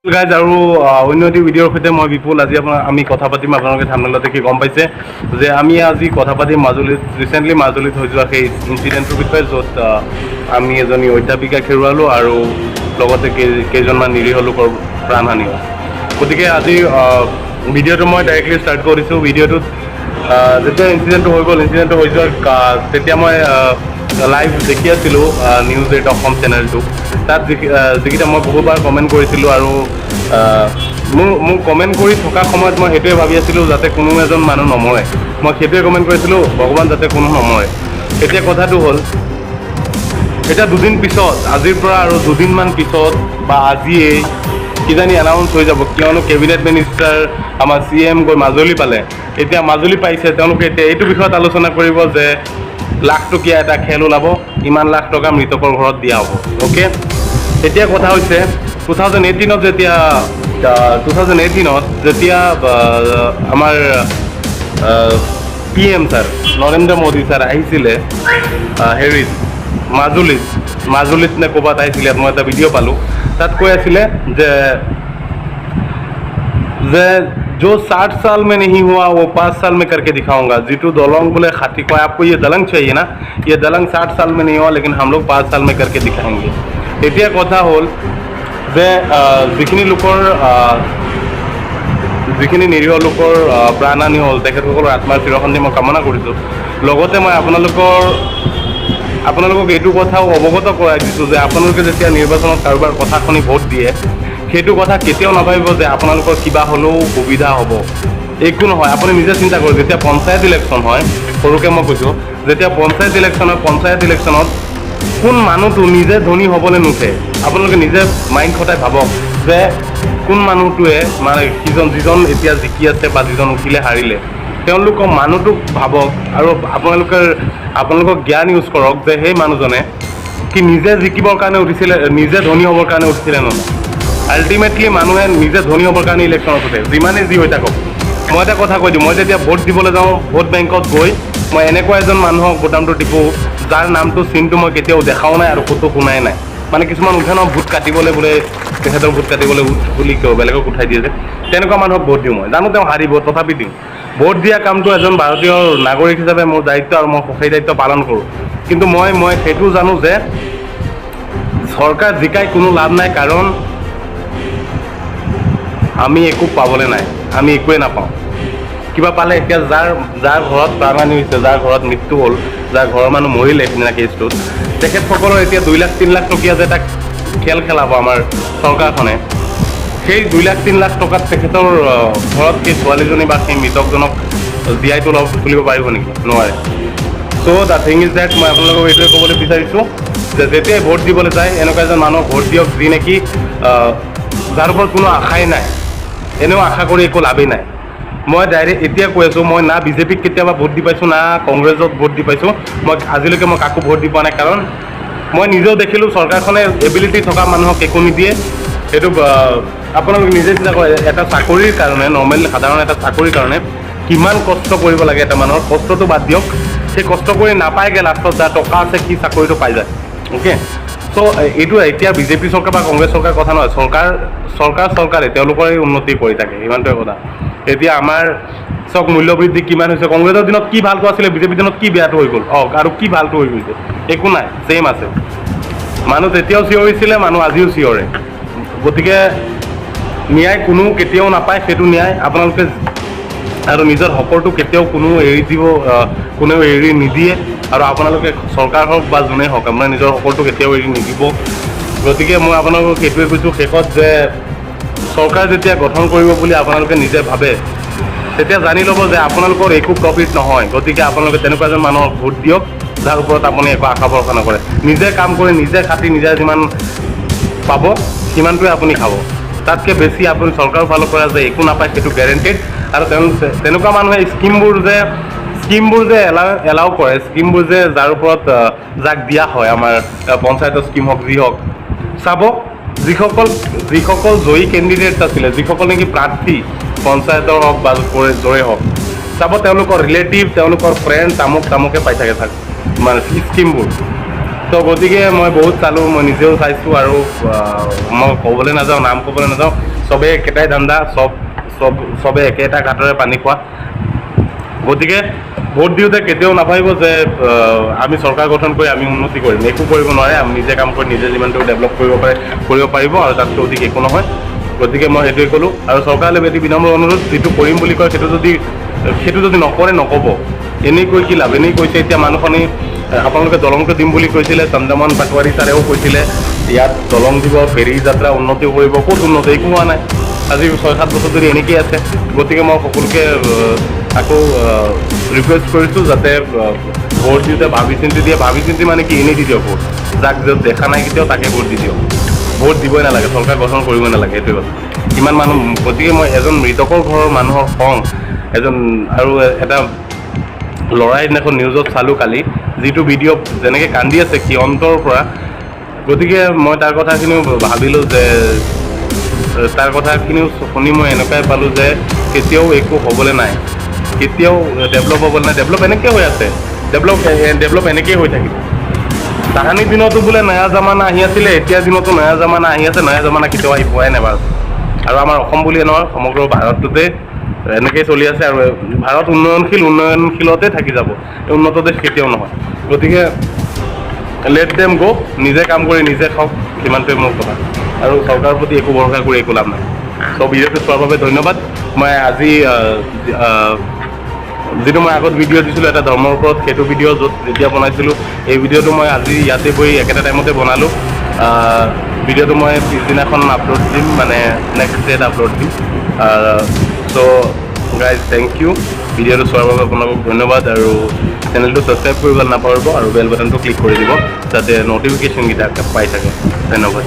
Guys, আৰু অন্য এটি ভিডিঅ'ৰ সৈতে মই বিপুল। আজি আপোনাৰ আমি কথা পাতিম, আপোনালোকে থাম্বনেইলত দেখি গম পাইছে যে আমি আজি কথা পাতিম মাজুলীত, ৰিচেণ্টলি মাজুলীত হৈ যোৱা সেই ইনচিডেণ্টটোৰ বিষয়ে, য'ত আমি এজনী অধ্যাপিকাক হেৰুৱালোঁ আৰু লগতে কেইজনমান নিৰীহ লোকৰ প্ৰাণহানি হ'ল। গতিকে আজি ভিডিঅ'টো মই ডাইৰেক্টলি ষ্টাৰ্ট কৰিছোঁ। ভিডিঅ'টোত যেতিয়া ইনচিডেণ্টটো হৈ গ'ল, ইনচিডেণ্টটো হৈ যোৱাৰ তেতিয়া মই লাইভ দেখি আছিলোঁ নিউজ এইট অসম চেনেলটো। তাত যিকেইটা মই বহুতবাৰ কমেণ্ট কৰিছিলোঁ আৰু মোৰ কমেণ্ট কৰি থকা সময়ত মই সেইটোৱে ভাবি আছিলোঁ যাতে কোনো এজন মানুহ নমৰে। মই সেইটোৱে কমেণ্ট কৰিছিলোঁ, ভগৱান, যাতে কোনো নমৰে। এতিয়া কথাটো হ'ল, এতিয়া দুদিন পিছত, আজিৰ পৰা আৰু দুদিনমান পিছত বা আজিয়েই কিজানি এনাউন্স হৈ যাব, কিয়নো কেবিনেট মিনিষ্টাৰ, আমাৰ চি এম গৈ মাজুলী পালে। এতিয়া মাজুলী পাইছে, তেওঁলোকে এতিয়া এইটো বিষয়ত আলোচনা কৰিব যে লাখ টকীয়া এটা খেল ওলাব, ইমান লাখ টকা মৃতকৰ ঘৰত দিয়া হ'ব। অ'কে, এতিয়া কথা হৈছে, 2018ত যেতিয়া আমাৰ P M sir, Narendra Modi sir আহিছিলে হেৰিত মাজুলীত, মাজুলীত নে ক'ৰবাত আহিছিলে, মই এটা ভিডিঅ' পালোঁ। তাত কৈ আছিলে যে जो 60 साल में नहीं हुआ, वो 5 साल में करके दिखाऊंगा। যিটো দলং বোলে 60 को, आपको ये दलंग चाहिए ना, ये दलंग 60 साल में नहीं हुआ, लेकिन हम लोग 5 साल में करके दिखाएंगे। এতিয়া কথা হ'ল যে যিখিনি নিৰীহ লোকৰ প্ৰাণহানি হ'ল, তেখেতসকলৰ আত্মাৰ চিৰশান্তি মই কামনা কৰিছোঁ। লগতে মই আপোনালোকক এইটো কথাও অৱগত কৰাই দিছোঁ যে আপোনালোকে যেতিয়া নিৰ্বাচনত কাৰোবাৰ কথা শুনি ভোট দিয়ে, সেইটো কথা কেতিয়াও নাভাবিব যে আপোনালোকৰ কিবা হ'লেও সুবিধা হ'ব। একো নহয়। আপুনি নিজে চিন্তা কৰক, যেতিয়া পঞ্চায়ত ইলেকশ্যন হয়, সৰুকৈ মই কৈছোঁ, যেতিয়া পঞ্চায়ত ইলেকশ্যন হয়, পঞ্চায়ত ইলেকশ্যনত কোন মানুহটো নিজে ধনী হ'বলৈ নুঠে? আপোনালোকে নিজে মাইণ্ড খটাই ভাবক যে কোন মানুহটোৱে, মানে সিজন যিজন এতিয়া জিকি আছে বা যিজন উঠিলে হাৰিলে, তেওঁলোকৰ মানুহটোক ভাবক আৰু আপোনালোকৰ জ্ঞান ইউজ কৰক যে সেই মানুহজনে কি নিজে জিকিবৰ কাৰণে উঠিছিলে, নিজে ধনী হ'বৰ কাৰণে উঠিছিলে? নহয়। আল্টিমেটলি মানুহে নিজে ধনী হ'বৰ কাৰণে ইলেকশ্যনত উঠে, যিমানেই যি হৈ থাকক। মই এটা কথা কৈ দিওঁ, মই যেতিয়া ভোট দিবলৈ যাওঁ, ভোট বেংকত গৈ মই এনেকুৱা এজন মানুহক বুটামটো টিপোঁ যাৰ নামটো, চিনটো মই কেতিয়াও দেখাও নাই আৰু ক'তো শুনাই নাই। মানে কিছুমান উঠে ন ভোট কাটিবলৈ, বোলে তেখেতৰ ভোট কাটিবলৈ উঠ বুলি কিয় বেলেগক উঠাই দিয়ে যে, তেনেকুৱা মানুহক ভোট দিওঁ। মই জানো তেওঁ হাৰিব, তথাপি দিওঁ। ভোট দিয়া কামটো এজন ভাৰতীয় নাগৰিক হিচাপে মোৰ দায়িত্ব আৰু মই সেই দায়িত্ব পালন কৰোঁ। কিন্তু মই সেইটো জানো যে চৰকাৰ জিকাই কোনো লাভ নাই, কাৰণ আমি একো পাবলৈ নাই, আমি একোৱেই নাপাওঁ। কিবা পালে এতিয়া যাৰ যাৰ ঘৰত প্ৰাণহানি হৈছে, যাৰ ঘৰত মৃত্যু হ'ল, যাৰ ঘৰৰ মানুহ মৰিলে সিদিনা কেছটোত, তেখেতসকলৰ এতিয়া 2 লাখ 3 লাখ টকীয়া যে এটা খেল খেলাব আমাৰ চৰকাৰখনে, সেই 2 লাখ 3 লাখ টকাত তেখেতৰ ঘৰত সেই ছোৱালীজনী বা সেই মৃতকজনক জীয়াই তুলিব পাৰিব নেকি? নোৱাৰে। So the thing is that মই আপোনালোকক এইটোৱে ক'বলৈ বিচাৰিছোঁ যে যেতিয়াই ভোট দিবলৈ যায়, এনেকুৱা এজন মানুহক ভোট দিয়ক যি নেকি যাৰ ওপৰত কোনো আশাই নাই। এনেও আশা কৰি একো লাভেই নাই। মই ডাইৰেক্ট এতিয়া কৈ আছোঁ, মই না বিজেপিক কেতিয়াবা ভোট দি পাইছোঁ, না কংগ্ৰেছত ভোট দি পাইছোঁ। মই আজিলৈকে মই কাকো ভোট দি পোৱা নাই, কাৰণ মই নিজেও দেখিলোঁ চৰকাৰখনে এবিলিটি থকা মানুহক একো নিদিয়ে। সেইটো আপোনালোকে নিজে চিন্তা কৰে, এটা চাকৰিৰ কাৰণে, নৰ্মেল সাধাৰণ এটা চাকৰিৰ কাৰণে কিমান কষ্ট কৰিব লাগে এটা মানুহৰ। কষ্টটো বাদ দিয়ক, সেই কষ্ট কৰি নাপায়গৈ, লাষ্টত যাৰ টকা আছে সি চাকৰিটো পাই যায়। অ'কে, চ' এইটো এতিয়া বিজেপি চৰকাৰ বা কংগ্ৰেছ চৰকাৰ কথা নহয়। চৰকাৰ চৰকাৰ চৰকাৰে তেওঁলোকৰে উন্নতি কৰি থাকে, ইমানটোৱে কথা। এতিয়া আমাৰ চাওক, মূল্যবৃদ্ধি কিমান হৈছে। কংগ্ৰেছৰ দিনত কি ভালটো আছিলে, বিজেপিৰ দিনত কি বেয়াটো হৈ গ'ল? অঁ, আৰু কি ভালটো হৈ গৈছে? একো নাই, ছেইম আছে। মানুহ তেতিয়াও চিঞৰিছিলে, মানুহ আজিও চিঞৰে। গতিকে ন্যায় কোনো কেতিয়াও নাপায়, সেইটো ন্যায় আপোনালোকে আৰু নিজৰ হকৰটো কেতিয়াও কোনো এৰি দিব কোনেও এৰি নিদিয়ে। আৰু আপোনালোকে চৰকাৰ হওক বা যোনেই হওক, আপোনাৰ নিজৰ হকৰটো কেতিয়াও এৰি নিদিব। গতিকে মই আপোনালোকক সেইটোৱে কৈছোঁ শেষত যে চৰকাৰ যেতিয়া গঠন কৰিব বুলি আপোনালোকে নিজে ভাবে, তেতিয়া জানি ল'ব যে আপোনালোকৰ একো প্ৰফিট নহয়। গতিকে আপোনালোকে তেনেকুৱা এজন মানুহক ভোট দিয়ক যাৰ ওপৰত আপুনি একো আশা ভৰসা নকৰে। নিজে কাম কৰি, নিজে খাটি, নিজে যিমান পাব সিমানটোৱে আপুনি খাব। তাতকৈ বেছি আপুনি চৰকাৰৰ ফালৰ পৰা যে একো নাপায়, সেইটো গেৰেণ্টিড। আৰু তেওঁলোক তেনেকুৱা মানুহে স্কীমবোৰ যে এলাউ কৰে, স্কীমবোৰ যে যাৰ ওপৰত যাক দিয়া হয়, আমাৰ পঞ্চায়তৰ স্কীম হওক, যি হওক, চাব যিসকল জয়ী কেণ্ডিডেট আছিলে, যিসকল নেকি প্ৰাৰ্থী, পঞ্চায়তৰ হওক বা য'ৰে হওক, চাব তেওঁলোকৰ ৰিলেটিভ, তেওঁলোকৰ ফ্ৰেণ্ড তামুক তামুকে পাই থাকে থাক মানে স্কীমবোৰ। তো গতিকে মই বহুত চালোঁ, মই নিজেও চাইছোঁ আৰু মই ক'বলৈ নাযাওঁ, নাম ক'বলৈ নাযাওঁ। চবেই একেটাই ধান্দা, চব চব চবে একেটা ঘাটৰে পানী খোৱা। গতিকে ভোট দিওঁতে কেতিয়াও নাভাবিব যে আমি চৰকাৰ গঠন কৰি আমি উন্নতি কৰিম। একো কৰিব নোৱাৰে। আমি নিজে কাম কৰি নিজে যিমানটো ডেভেলপ কৰিব পাৰে কৰিব পাৰিব আৰু তাতকৈ অধিক একো নহয়। গতিকে মই সেইটোৱে ক'লোঁ আৰু চৰকাৰলৈ এটি বিনম্ৰ অনুৰোধ, যিটো কৰিম বুলি কয় সেইটো যদি নকৰে, নক'ব। এনেই কৈ কি লাভ? এনেই কৈছে। এতিয়া মানুহখনি আপোনালোকে দলংটো দিম বুলি কৈছিলে, চন্দ্ৰমোহন পাটোৱাৰী ছাৰেও কৈছিলে ইয়াত দলং দিব, ফেৰী যাত্ৰা উন্নতি কৰিব। ক'ত উন্নতি? একো হোৱা নাই। আজি 6-7 বছৰ ধৰি এনেকেই আছে। গতিকে মই সকলোকে আকৌ ৰিকুৱেষ্ট কৰিছোঁ যাতে ভোট দিওঁতে ভাবি চিন্তি দিয়ে। ভাবি চিন্তি মানে কি? এনেই দি দিয়ক ভোট। যাক য'ত দেখা নাই কেতিয়াও, তাকে ভোট দি দিয়ক। ভোট দিবই নালাগে, চৰকাৰ গঠন কৰিবই নালাগে, সেইটোৱে কথা। ইমান মানুহ, গতিকে মই এজন মৃতকৰ ঘৰৰ মানুহৰ খং এজন আৰু এটা ল'ৰাই সেইদিনাখন নিউজত চালোঁ কালি, যিটো ভিডিঅ' যেনেকৈ কান্দি আছে সি অন্তৰৰ পৰা। গতিকে মই তাৰ কথাখিনিও ভাবিলোঁ যে তাৰ কথাখিনিও শুনি মই এনেকুৱাই পালোঁ যে কেতিয়াও একো হ'বলৈ নাই, কেতিয়াও ডেভেলপ হ'বলৈ নাই। ডেভেলপ এনেকৈ হৈ আছে, ডেভেলপ ডেভেলপ এনেকেই হৈ থাকিব। তাহানি দিনতো বোলে নয়া জামানা আহি আছিলে, এতিয়া দিনতো নয়া জামানা আহি আছে। নয়া জামানা কেতিয়াও আহি পোৱাই নাই বাৰু। আৰু আমাৰ অসম বুলিয়ে নহয়, সমগ্ৰ ভাৰতটোতে এনেকেই চলি আছে আৰু ভাৰত উন্নয়নশীল উন্নয়নশীলতে থাকি যাব, এই উন্নত দেশ কেতিয়াও নহয়। গতিকে let them go. নিজে কাম কৰি নিজে খাওক, সিমানটোৱে মোৰ কথা। আৰু চৰকাৰৰ প্ৰতি একো ভৰসা কৰি একো লাভ নাই। চ' ভিডিঅ'টো চোৱাৰ বাবে ধন্যবাদ। মই আজি আহ, আহ, যিটো মই আগত ভিডিঅ' দিছিলোঁ এটা ধৰ্মৰ ওপৰত, সেইটো ভিডিঅ' য'ত যেতিয়া বনাইছিলোঁ, এই ভিডিঅ'টো মই আজি ইয়াতে বহি একেটা টাইমতে বনালোঁ। ভিডিঅ'টো মই পিছদিনাখন আপলোড দিম, মানে নেক্সট ডেট আপলোড দিম। চ' গাইজ, thank U. ভিডিঅ'টো চোৱাৰ বাবে আপোনালোকক ধন্যবাদ আৰু চেনেলটো ছাবস্ক্ৰাইব কৰিবলৈ নাপাহৰিব আৰু বেল বাটনটো ক্লিক কৰি দিব যাতে ন'টিফিকেশ্যনকেইটা পাই থাকে। ধন্যবাদ।